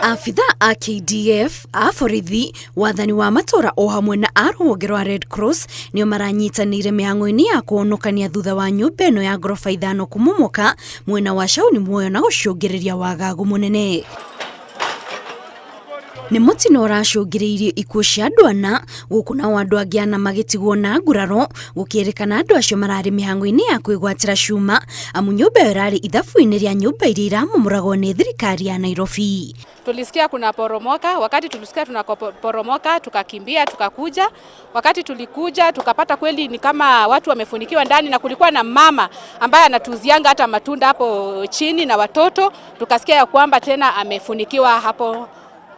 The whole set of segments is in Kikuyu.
Abitha a KDF, a borithi, wathani wa matũra o hamwe na a rũhonge rwa Red Cross nĩo maranyitanĩire mĩhang'o-inĩ ya kũhonokania thutha wa nyũmba ĩno ya ngoroba ithano kũmomoka mwena wa Shauni Muoyo na gũcũngĩrĩria wagagu mũnene. Nĩ mũtino ũracũngĩrĩirie ikuũ cia andũ ana gũkũ nao andũ angĩ ana magĩtigwo na nguraro gũkĩrĩkana andũ acio mararĩ mĩhang'o-inĩ ya kwĩgwatĩra cuma amu nyũmba ĩyo ĩrarĩ ithabu-inĩ rĩa nyũmba iria iramomoragwo nĩ thirikari ya Nairobi. Tulisikia kuna poromoka, wakati tulisikia tunaporomoka tukakimbia tukakuja. Wakati tulikuja tukapata kweli ni kama watu wamefunikiwa ndani, na kulikuwa na mama ambaye anatuuzianga hata matunda hapo chini na watoto, tukasikia ya kwamba tena amefunikiwa hapo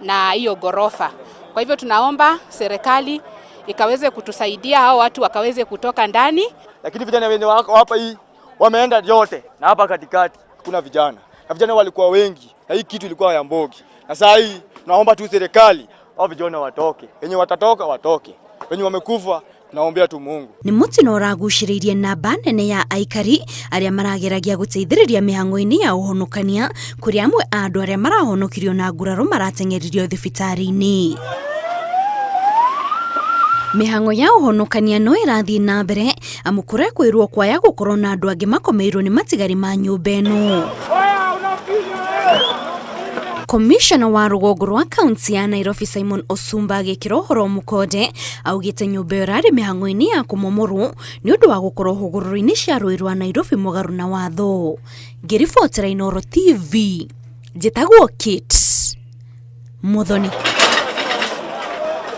na hiyo gorofa. Kwa hivyo tunaomba serikali ikaweze kutusaidia hao watu wakaweze kutoka ndani. Lakini vijana wenye wako hapa hii wameenda yote, na hapa katikati kuna vijana na vijana walikuwa wengi, na hii kitu ilikuwa ya mbogi. Na saa hii tunaomba tu serikali hao vijana watoke, wenye watatoka watoke, wenye wamekufa tunaombea tu Mungu. Nĩ mũtino ũragucĩrĩirie namba nene ya aikari arĩa marageragia gũteithĩrĩria mĩhang'o-inĩ ya ũhonokania kũrĩa amwe a andũ arĩa marahonokirio na nguraro marateng'eririo thibitarĩ-inĩ. Mĩhang'o ya ũhonokania no ĩrathiĩ na mbere amu kũrekwĩrwo kwaya gũkorwo na andũ angĩ makomeirwo nĩ matigari ma nyũmba ĩno. Komishona wa rũgongo rwa kaunti ya Nairobi Simon Osumba agĩkĩra ũhoro mũkonde augĩte nyũmba ĩyo ĩrarĩ mĩhang'o-inĩ ya kũmomorwo nĩ ũndũ wa gũkorwo hũgũrũrũ-inĩ cia rũĩ rwa Nairobi mũgarũ na watho. Ngĩribotera Inooro TV, njĩtagwo Kate Muthoni.